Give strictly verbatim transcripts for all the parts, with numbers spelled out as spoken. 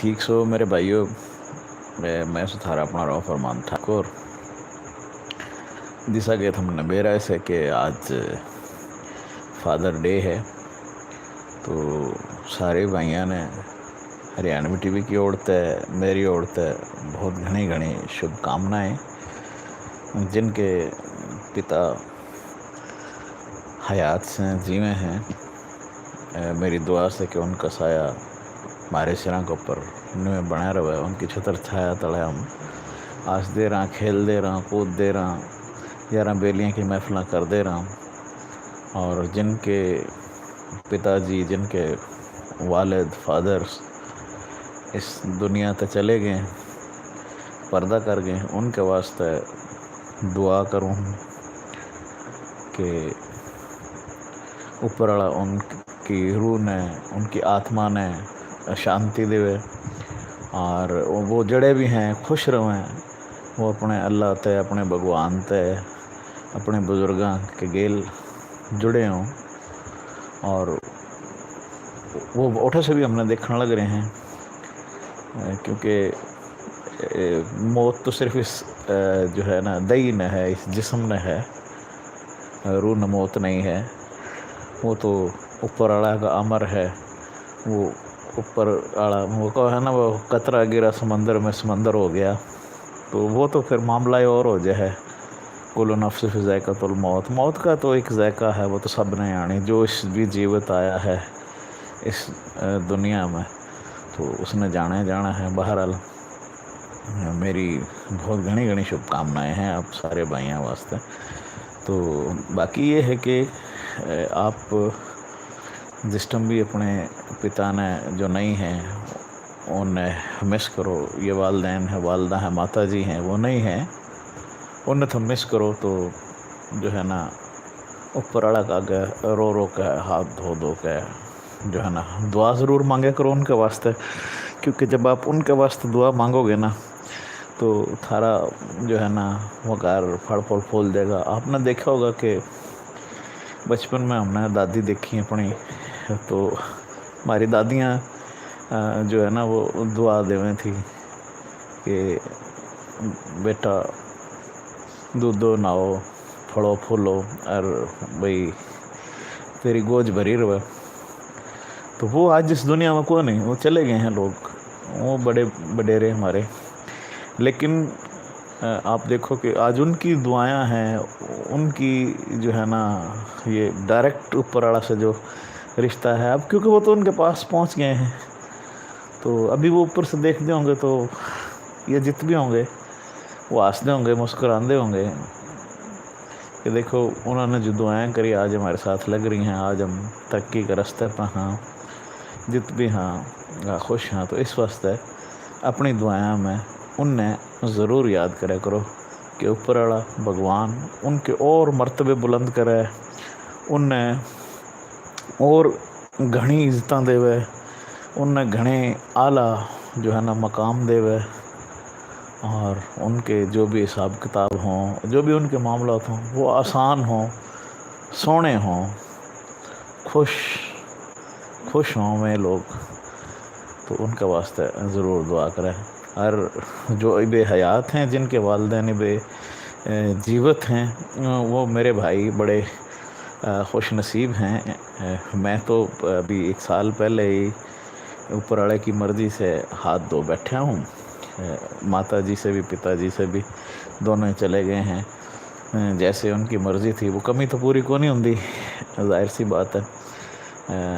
ठीक सो मेरे भाइयों, मैं, मैं सु थारा अपना राव फरमान ठाकुर। जिसा के थमने बेरा से कि आज फादर डे है, तो सारे भाइयां ने हरियाणवी टीवी की ओर तै, मेरी ओर तै बहुत घणी घणी शुभकामनाएं, जिनके पिता हयात से जीवे हैं। अ, मेरी दुआ से कि उनका साया हमारे सिरां के ऊपर न्यू बना रहे, उनकी छत्र छाया तले हम हंसते रहां, खेलते रहां, कूदते रहां, यारां बेलियां की महफिलां करते रहां। और जिनके पिताजी, जिनके वालिद, फादर्स इस दुनिया ते चले गए, पर्दा कर गए, उनके वास्ते दुआ करूँ कि ऊपर वाला उनकी रूह ने, उनकी आत्मा ने शांति देवे, और वो जड़े भी हैं खुश रहें, वो अपने अल्लाह ते, अपने भगवान ते, अपने बुजुर्गां के गेल जुड़े हों। और वो उठे से भी हमने देखने लग रहे हैं, अ, क्योंकि, अ, मौत तो सिर्फ इस, अ, जो है ना, दही न है, इस जिस्म न है, अ, रूह न मौत नहीं है। वो तो ऊपर वाला का अमर है। वो ऊपर वाला, वो कहो है ना, वो कतरा गिरा समंदर में, समंदर हो गया। तो वो तो फिर मामला ही और हो जाए है। कुल्लु नफ्स फी जायकातुल मौत। मौत का तो एक जायका है, वो तो सब ने आनी। जो इस भी जीवित आया है इस, अ, दुनिया में, तो उसने जाना ही जाना है। बहरहाल, अ, मेरी बहुत घणी घणी शुभकामनाएं हैं आप सारे भाइयों वास्ते। तो बाकी ये है कि, अ, आप जिस टाइम भी अपने पिता ने जो नहीं है, उन्हें मिस करो। ये वालदेन है, वालदा है, माता जी हैं, वो नहीं है, उन्हें तो मिस करो। तो जो है ना, ऊपर वाला के आगे रो रो के, हाथ धो धो के, जो है ना, दुआ ज़रूर मांगे करो उनके वास्ते, क्योंकि जब आप उनके वास्ते दुआ मांगोगे ना, तो थारा जो है ना, वो घर फल फूल फूल देगा। आपने देखा होगा कि बचपन में हमने दादी देखी अपनी, तो हमारी दादियाँ, अ, जो है ना, वो दुआ देवे थी कि बेटा, दूधो नहाओ, फलो फूलो, और भाई, तेरी गोज भरी रहे। तो वो आज इस दुनिया में कोई नहीं, वो चले गए हैं लोग, वो बड़े वडेरे हमारे। लेकिन, अ, आप देखो कि आज उनकी दुआयां हैं, उनकी जो है ना, ये डायरेक्ट ऊपर वाला से जो रिश्ता है, अब क्योंकि वो तो उनके पास पहुंच गए हैं, तो अभी वो ऊपर से देखते होंगे, तो ये जित भी होंगे, वो हंसते होंगे, मुस्कुराते होंगे कि देखो, उन्होंने जो दुआएं करी, आज हमारे साथ लग रही हैं, आज हम तरक्की के रास्ते पर हाँ, जित भी हाँ, आ, खुश हाँ। तो इस वास्ते अपनी दुआएं में उनने ज़रूर याद करा करो कि ऊपर वाला भगवान उनके और मर्तबे बुलंद करे, उनने और घणी इज्जतां देवे, उनने घणे आला जो है ना, मकाम देवे, और उनके जो भी हिसाब किताब हों, जो भी उनके मामला हों, वो आसान हों, सोहने हों, खुश, खुश हों वे लोग, तो उनके वास्ते ज़रूर दुआ करें। और जो इबे हयात हैं, जिनके वालदेन इबे, अ, जीवित हैं, अ, वो मेरे भाई बड़े, अ, खुश नसीब हैं। अ, मैं तो अभी एक साल पहले ही ऊपर वाले की मर्ज़ी से हाथ धो बैठा हूँ। अ, माता जी से भी, पिताजी से भी, दोनों ही चले गए हैं। अ, जैसे उनकी मर्ज़ी थी, वो कमी तो पूरी को नहीं होंदी, जाहिर सी बात है। अ,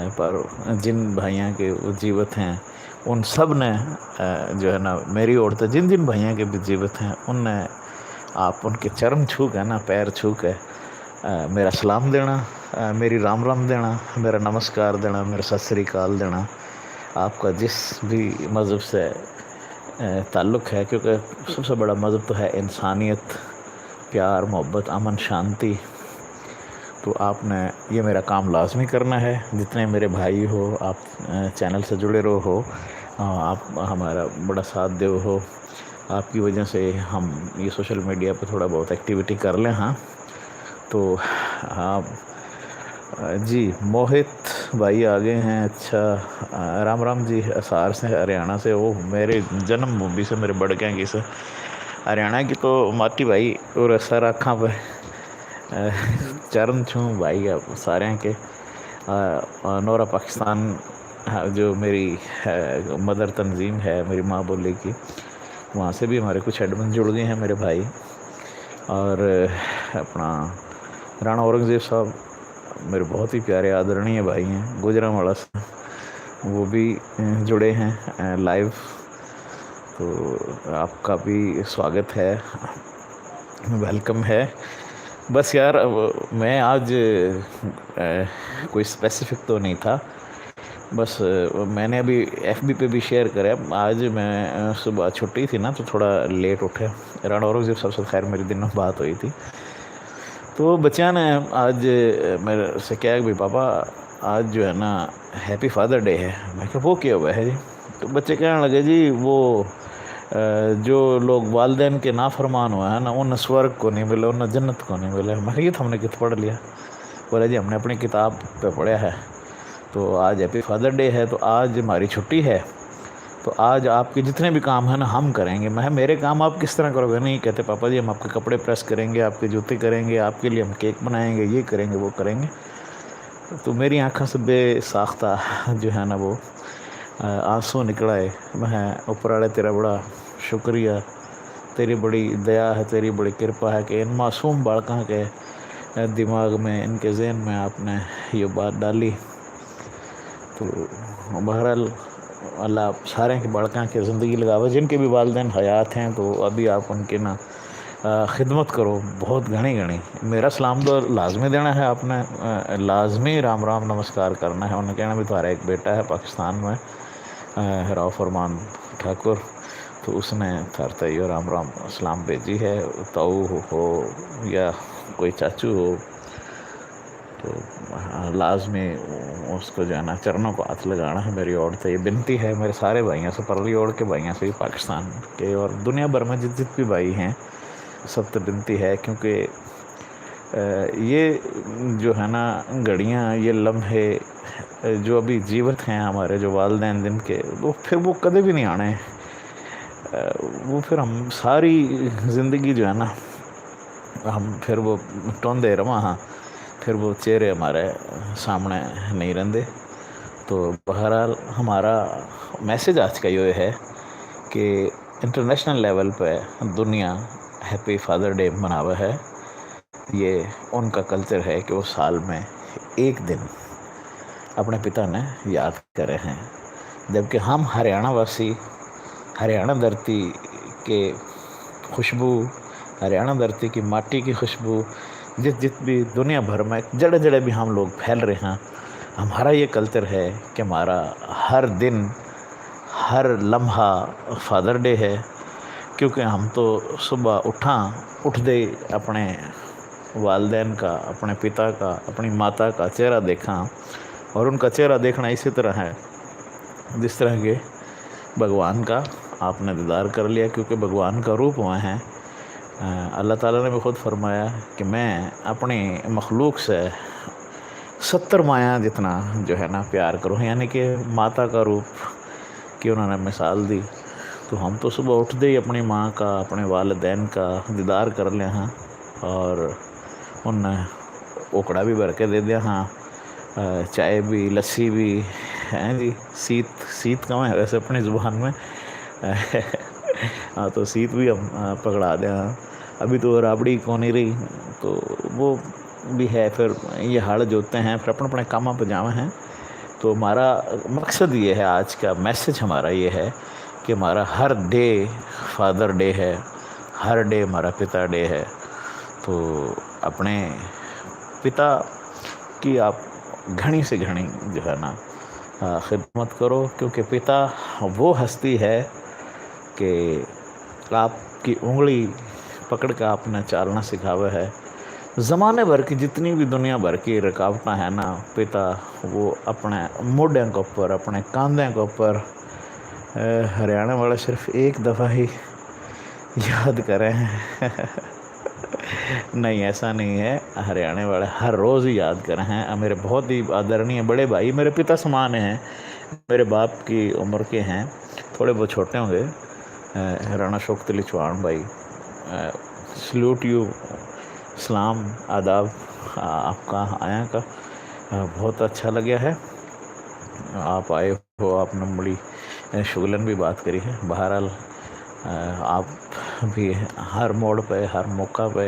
पर जिन भाइयां के वो जीवित हैं, उन सब ने, अ, जो है ना, मेरी ओर से जिन जिन भाइयां के भी जीवित हैं, उनने आप उनके चरण छू के ना, पैर छू के, अ, मेरा सलाम देना, अ, मेरी राम राम देना, मेरा नमस्कार देना, मेरा सत श्री अकाल देना। आपका जिस भी मज़हब से, अ, ताल्लुक़ है, क्योंकि सबसे बड़ा मज़हब तो है इंसानियत, प्यार, मोहब्बत, अमन, शांति। तो आपने ये मेरा काम लाजमी करना है। जितने मेरे भाई हो, आप, अ, चैनल से जुड़े रहो हो, अ, आप हमारा बड़ा साथ दो हो। आपकी वजह से हम ये सोशल मीडिया पे थोड़ा बहुत एक्टिविटी कर लें। हाँ, तो आप, अ, जी, मोहित भाई आ गए हैं। अच्छा, अ, राम राम जी, हिसार से, हरियाणा से। वो मेरे जन्मभूमि से, मेरे बड़कियां की से। हरियाणा की तो माटी भाई, और सर आँखां पे, अ, चरण छूं भाई आप सारे के। अ, अ, नोरा पाकिस्तान, हाँ, जो मेरी, अ, मदर तंजीम है, मेरी माँ बोली की, वहाँ से भी हमारे कुछ एडमिन जुड़ गए हैं मेरे भाई। और अपना राणा औरंगज़ेब साहब मेरे बहुत ही प्यारे आदरणीय भाई हैं, गुजरांवाला से, वो भी, अ, जुड़े हैं, अ, लाइव। तो आपका भी स्वागत है, वेलकम है। बस यार, अब मैं आज, अ, कोई स्पेसिफिक तो नहीं था, बस, अ, मैंने अभी एफबी पे भी शेयर करा। आज मैं, अ, सुबह छुट्टी थी ना, तो थोड़ा लेट उठे। राणा औरंगज़ेब साहब से खैर मेरी दिन में बात हुई थी, तो बच्चा ने आज, अ, मेरे से कहा कि भाई पापा, आज जो है ना, हैप्पी फादर डे है। मैं कहा, "वो क्या हुआ है जी?" तो बच्चे कहने लगे, "जी, वो, अ, जो लोग वालदेन के नाफरमान हुआ है ना, उन्हें स्वर्ग को नहीं मिला, उन्हें जन्नत को नहीं मिला।" मैं कहा, "ये तो हमने कित पढ़ लिया?" बोला, "जी, हमने अपनी किताब पे पढ़ा है, तो आज हैप्पी फादर डे है, तो आज हमारी छुट्टी है, तो आज आपके जितने भी काम हैं ना, हम करेंगे।" मैं कहा, "मेरे काम आप किस तरह करोगे?" "नहीं," कहते, "पापा जी, हम आपके कपड़े प्रेस करेंगे, आपके जूते करेंगे, आपके लिए हम केक बनाएंगे, ये करेंगे, वो करेंगे।" तो मेरी आँखों से बेसाख्ता जो है ना, वो, अ, आंसू निकल आए। मैं, "ऊपर वाले, तेरा बड़ा शुक्रिया, तेरी बड़ी दया है, तेरी बड़ी कृपा है कि इन मासूम बालकां के, अ, दिमाग में, इनके जहन में आपने ये बात डाली।" तो बहरहाल, अल्लाह सारे के बालकां के ज़िंदगी लगावे। जिनके भी वालदेन हयात हैं, तो अभी आप उनके ना, अ, खिदमत करो, बहुत घणी घणी। मेरा सलाम तो लाजमी देना है आपने, अ, लाजमी राम राम नमस्कार करना है। उन्हें कहना भी, "तुम्हारा एक बेटा है पाकिस्तान में, अ, राव फरमान ठाकुर, तो उसने थारे ते यो राम राम सलाम भेजी है, ताऊ हो या कोई चाचू हो।" तो, हाँ, लाजमी उसको जो है ना, चरणों को हाथ लगाना है मेरी ओर से, ये विनती है मेरे सारे भाइयों से, परली ओर के भाइयों से भी, पाकिस्तान के और दुनिया भर में जित, जित भी भाई हैं, सब तो विनती है, क्योंकि, अ, ये जो है ना, घड़ियाँ, ये लम्हे, अ, जो अभी जीवित हैं हमारे, जो वालदेन जिनके, वो फिर वो कदे भी नहीं आने। अ, वो फिर हम सारी ज़िंदगी जो है ना, हम फिर वो टोंदे रवां हाँ, फिर वो चेहरे हमारे सामने नहीं रहंदे। तो बहरहाल, हमारा मैसेज आज का यो है कि इंटरनेशनल लेवल पे दुनिया हैप्पी फादर डे मनावे है। ये उनका कल्चर है कि वो साल में एक दिन अपने पिता ने याद करे हैं, जबकि हम हरियाणा वासी, हरियाणा धरती के खुशबू, हरियाणा धरती की माटी की खुशबू, जित, जित भी दुनिया भर में जड़े, जड़े भी हम लोग फैल रहे हैं, हमारा ये कल्चर है कि हमारा हर दिन, हर लम्हा फादर डे है, क्योंकि हम तो सुबह उठा, उठते ही अपने वालदेन का, अपने पिता का, अपनी माता का चेहरा देखा, और उनका चेहरा देखना इसी तरह है जिस तरह के भगवान का आपने दीदार कर लिया, क्योंकि भगवान का रूप वह है। अ, अल्लाह ताला ने भी खुद फरमाया कि मैं अपनी मखलूक से सत्तर माया जितना जो है ना प्यार करूँ, यानी कि माता का रूप की उन्होंने मिसाल दी। तो हम तो सुबह उठते ही अपनी माँ का, अपने वालदैन का दीदार कर लिया हाँ, और उन्हें ओकड़ा भी भर के दे दिया हाँ, अ, चाय भी, लस्सी भी, हैं जी, सीत, सीत कम है वैसे अपनी ज़ुबान में। हाँ, तो सीत भी हम, अ, पकड़ा दिया हाँ। अभी तो राबड़ी को नहीं रही, तो वो भी है, फिर ये हल जोतते हैं, फिर अपने, अपने कामां पे जावे हैं। तो हमारा मकसद ये है, आज का मैसेज हमारा ये है कि हमारा हर डे फादर डे है, हर डे हमारा पिता डे है। तो अपने पिता की आप घणी से घणी जो है ना, अ, खिदमत करो, क्योंकि पिता वो हस्ती है कि आपकी उंगली पकड़ के आपने चालना सिखावे है। ज़माने भर की जितनी भी दुनिया भर की रुकावटें हैं ना, पिता वो अपने मोढ्यां के ऊपर, अपने कांधे के ऊपर, अ, हरियाणा वाले सिर्फ एक दफ़ा ही याद करें हैं। नहीं, ऐसा नहीं है। हरियाणा वाले हर रोज़ ही याद करें हैं। मेरे बहुत ही आदरणीय बड़े भाई, मेरे पिता समान हैं, मेरे बाप की उम्र के हैं, थोड़े बहुत छोटे होंगे। राणा शौकत अली चौहान भाई, सल्यूट यू, सलाम, आदाब। आपका आया का बहुत अच्छा लगे है। आप आए हो, आपने बड़ी शुगलन भी बात करी है। बहरहाल, आप भी हर मोड़ पे, हर मौका पे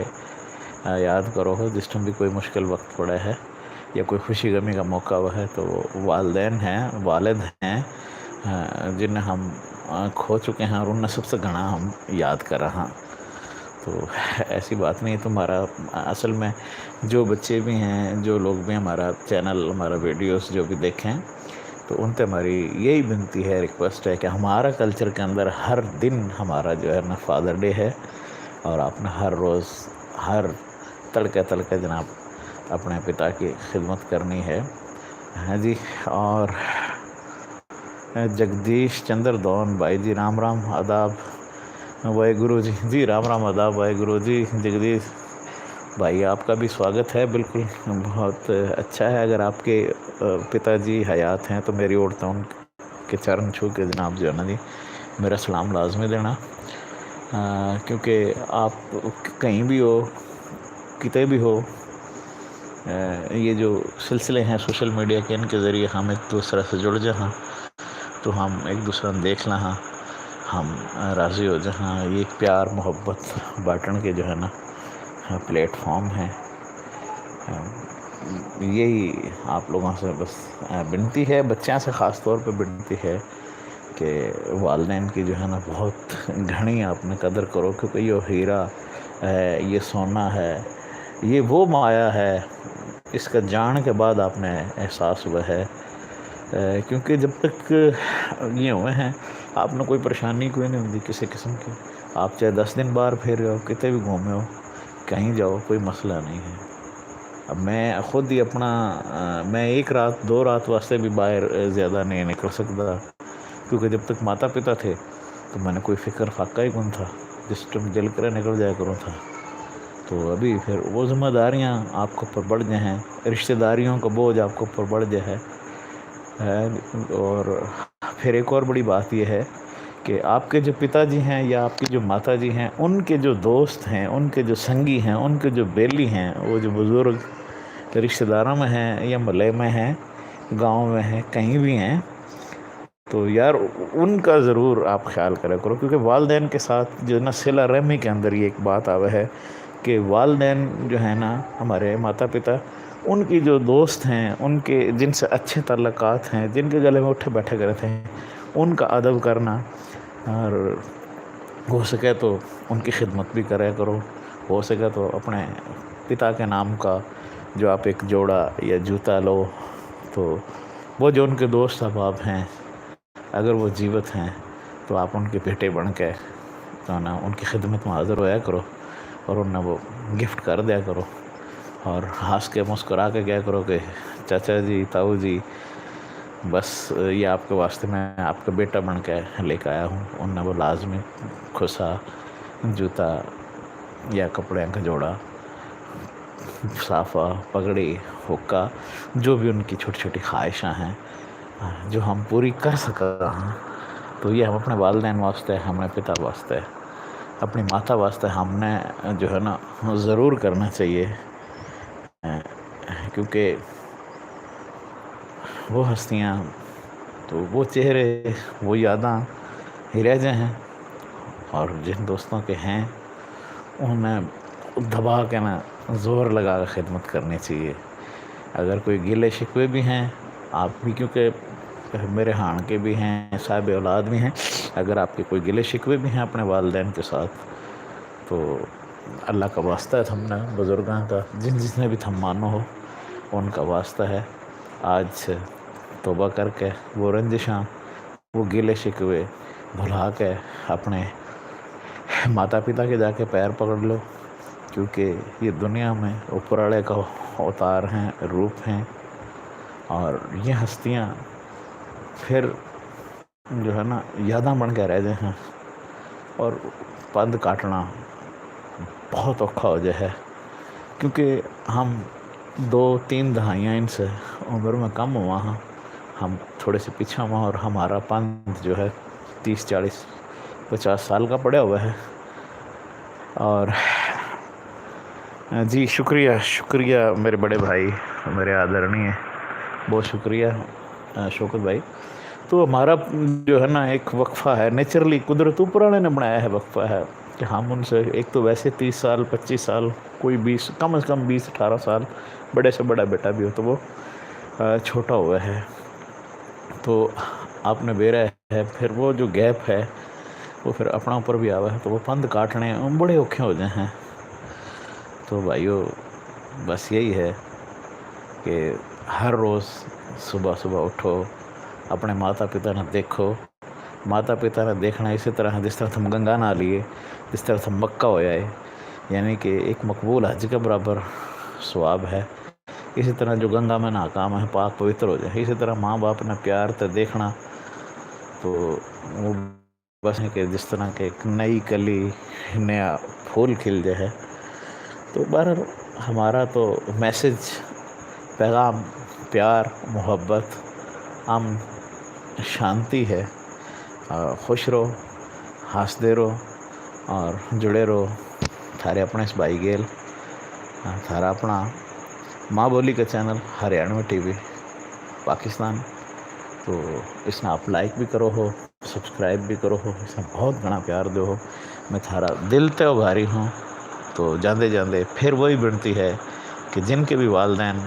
याद करो हो, जिस टाइम भी कोई मुश्किल वक्त पड़ा है या कोई खुशी गमी का मौका हुआ है, तो वालदेन हैं, वालिद हैं, जिन्हें हम खो चुके हैं और उन्हें सबसे घना हम याद कर रहे हैं। तो ऐसी बात नहीं है। तुम्हारा असल में जो बच्चे भी हैं, जो लोग भी हमारा चैनल, हमारा वीडियोस जो भी देखें, तो उनसे हमारी यही विनती है, रिक्वेस्ट है कि हमारा कल्चर के अंदर हर दिन हमारा जो है ना फादर डे है, और आपने हर रोज़, हर तड़के तड़के जनाब अपने पिता की खिदमत करनी है। हाँ जी। और जगदीश चंद्र दौन भाई जी, राम राम आदाब वाहेगुरु जी। जी राम राम आदाब वाहेगुरु जी। जगदीश भाई, आपका भी स्वागत है। बिल्कुल, बहुत अच्छा है। अगर आपके पिताजी हयात हैं तो मेरी ओर तो उनके चरण छू के जनाब जो है ना जी, मेरा सलाम लाजमी देना, क्योंकि आप कहीं भी हो, किते भी हो, ये जो सिलसिले हैं सोशल मीडिया के, इनके ज़रिए हम एक दूसरे से जुड़ जा हाँ, तो हम एक दूसरे देख ला हाँ, हम राज़ी हो जा हाँ। ये प्यार मोहब्बत बांटने के जो है ना प्लेटफॉर्म है। यही आप लोगों से बस विनती है, बच्चों से ख़ास तौर पे विनती है कि वालदेन की जो है ना बहुत घनी आपने कदर करो, क्योंकि ये हीरा है, ये सोना है, ये वो माया है, इसका जान के बाद आपने एहसास हुआ है। क्योंकि जब तक ये हुए हैं आपने कोई परेशानी कोई नहीं होती किसी किस्म की। आप चाहे दस दिन बाहर फिर रहे हो, कितने भी घूमे हो, कहीं जाओ, कोई मसला नहीं है। अब मैं खुद ही अपना, मैं एक रात दो रात वास्ते भी बाहर ज़्यादा नहीं निकल सकता, क्योंकि जब तक माता पिता थे तो मैंने कोई फिक्र फाका ही कौन था। जिस टाइम दिल करे निकल जाया करो था। तो अभी फिर वो जिम्मेदारियाँ आपके ऊपर बढ़ गए हैं, रिश्तेदारियों का बोझ आपके ऊपर बढ़ गया है। और फिर एक और बड़ी बात यह है कि आपके जो पिताजी हैं या आपकी जो माता जी हैं, उनके जो दोस्त हैं, उनके जो संगी हैं, उनके जो बेली हैं, वो जो बुज़ुर्ग रिश्तेदारों में हैं या मले में हैं, गाँव में हैं, कहीं भी हैं, तो यार उनका ज़रूर आप ख्याल करा करो, क्योंकि वालदेन के साथ जो ना सिला रहमी के अंदर ये एक बात आवे है कि वालदेन जो है ना हमारे माता पिता, उनकी जो दोस्त हैं, उनके जिनसे अच्छे ताल्लुकात हैं, जिनके गले में उठे बैठे करे थे, उनका अदब करना और हो सके तो उनकी खिदमत भी करा करो। हो सके तो अपने पिता के नाम का जो आप एक जोड़ा या जूता लो, तो वो जो उनके दोस्त अहबाब हैं, अगर वो जीवित हैं तो आप उनके बेटे बन के तो ना उनकी खिदमत में हाजिर होया करो और उन्हें वो गिफ्ट कर दिया करो और हंस के मुस्कुरा के क्या करो कि चाचा जी, ताऊ जी, बस ये आपके वास्ते मैं आपका बेटा बन के लेकर आया हूँ। उन्हें वो लाजमी खुसा, जूता या कपड़े का जोड़ा, साफा, पगड़ी, हुक्का, जो भी उनकी छोटी छोटी ख्वाहिशां हैं, जो हम पूरी कर सका हाँ, तो ये हम अपने वालदेन वास्ते, अपने पिता वास्ते, अपनी माता वास्ते हमने जो है ना ज़रूर करना चाहिए, क्योंकि वो हस्तियाँ, तो वो चेहरे, वो यादां ही रह जाए हैं। और जिन दोस्तों के हैं, उन्हें दबा के ना ज़ोर लगा के खिदमत करनी चाहिए। अगर कोई गिले शिकवे भी हैं, आप भी, क्योंकि मेरे हाण के भी हैं, साहब औलाद भी हैं, अगर आपके कोई गिले शिकवे भी हैं अपने वालदेन के साथ, तो अल्लाह का वास्ता है थमने बुज़ुर्गां का, जिन जिसने भी थम मानो हो, उनका वास्ता है। आज तौबा करके वो रंजिशां, वो गिले शिकवे भुला के अपने माता पिता के जाके पैर पकड़ लो, क्योंकि ये दुनिया में ऊपर वाले का अवतार हैं, रूप हैं। और ये हस्तियाँ फिर जो है ना यादां बन के रह जाए हैं। और पद काटना, बहुत औखा हो जाए है, क्योंकि हम दो तीन दहाइयाँ इनसे उम्र में कम हुआ हाँ, हम थोड़े से पीछे हुआ और हमारा पंथ जो है तीस चालीस पचास साल का पड़ा हुआ है। और जी शुक्रिया, शुक्रिया मेरे बड़े भाई, मेरे आदरणीय, बहुत शुक्रिया शौकत भाई। तो हमारा जो है ना एक वक्फा है, नेचुरली कुदरत ऊपर वाले ने बनाया है वक्फा है कि हम उनसे, एक तो वैसे तीस साल पच्चीस साल, कोई बीस, कम से कम बीस अठारह साल, बड़े से बड़ा बेटा भी हो तो वो छोटा हुआ है। तो आपने बेरा है, फिर वो जो गैप है वो फिर अपना ऊपर भी आवा है, तो वो पंध काटने बड़े औखे हो जाए हैं। तो भाइयों, बस यही है कि हर रोज़ सुबह सुबह उठो, अपने माता पिता ने देखो। माता पिता ने देखना इसी तरह है जिस तरह थम गंगा नहा लिए, जिस तरह थम मक्का होया है, यानी कि एक मकबूल हज के बराबर सवाब है। इसी तरह जो गंगा में नहा काम है पाक पवित्र हो जाए, इसी तरह माँ बाप ने प्यार ते देखना। तो वो बस है कि जिस तरह के एक नई कली, नया फूल खिल जाए है। तो बहरहाल हमारा तो मैसेज, पैगाम प्यार, मोहब्बत, अमन, शांति है। खुश रहो, हंसते रहो और जुड़े रहो थारे अपने इस भाई गेल, थारा अपना माँ बोली का चैनल हरियाणवी टीवी पाकिस्तान। तो इसने आप लाइक भी करो हो, सब्सक्राइब भी करो हो, इसमें बहुत घना प्यार दो हो। मैं थारा दिल ते उभारी हूँ। तो जाते जाते फिर वही विनती है कि जिनके भी वालदेन,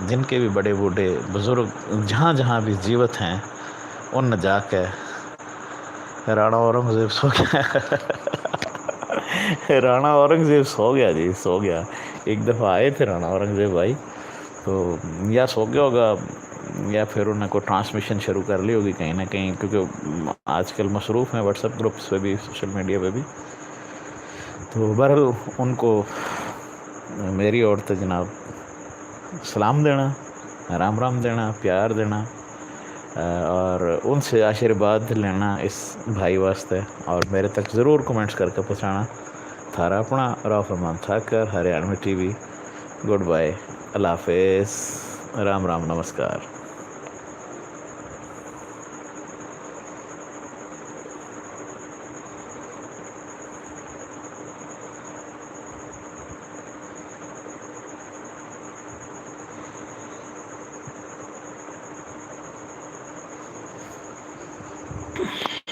जिनके भी बड़े बूढ़े बुज़ुर्ग जहाँ जहाँ भी जीवित हैं, उन जाके राणा औरंगजेब सो गया। राणा औरंगजेब सो गया जी, सो गया। एक दफ़ा आए थे राणा औरंगजेब भाई, तो या सो गया होगा या फिर उन्हें कोई ट्रांसमिशन शुरू कर ली होगी कहीं ना कहीं, क्योंकि आजकल मसरूफ़ हैं WhatsApp ग्रुप्स पे भी, सोशल मीडिया पे भी। तो बहरहाल उनको मेरी ओर से जनाब सलाम देना, राम राम देना, प्यार देना और उनसे आशीर्वाद लेना इस भाई वास्ते, और मेरे तक ज़रूर कमेंट्स करके पहुँचाना। थारा अपना राव फरमान ठाकर, हरियाणवी टीवी। गुड बाय, अल्लाह हाफिज़, राम राम, नमस्कार।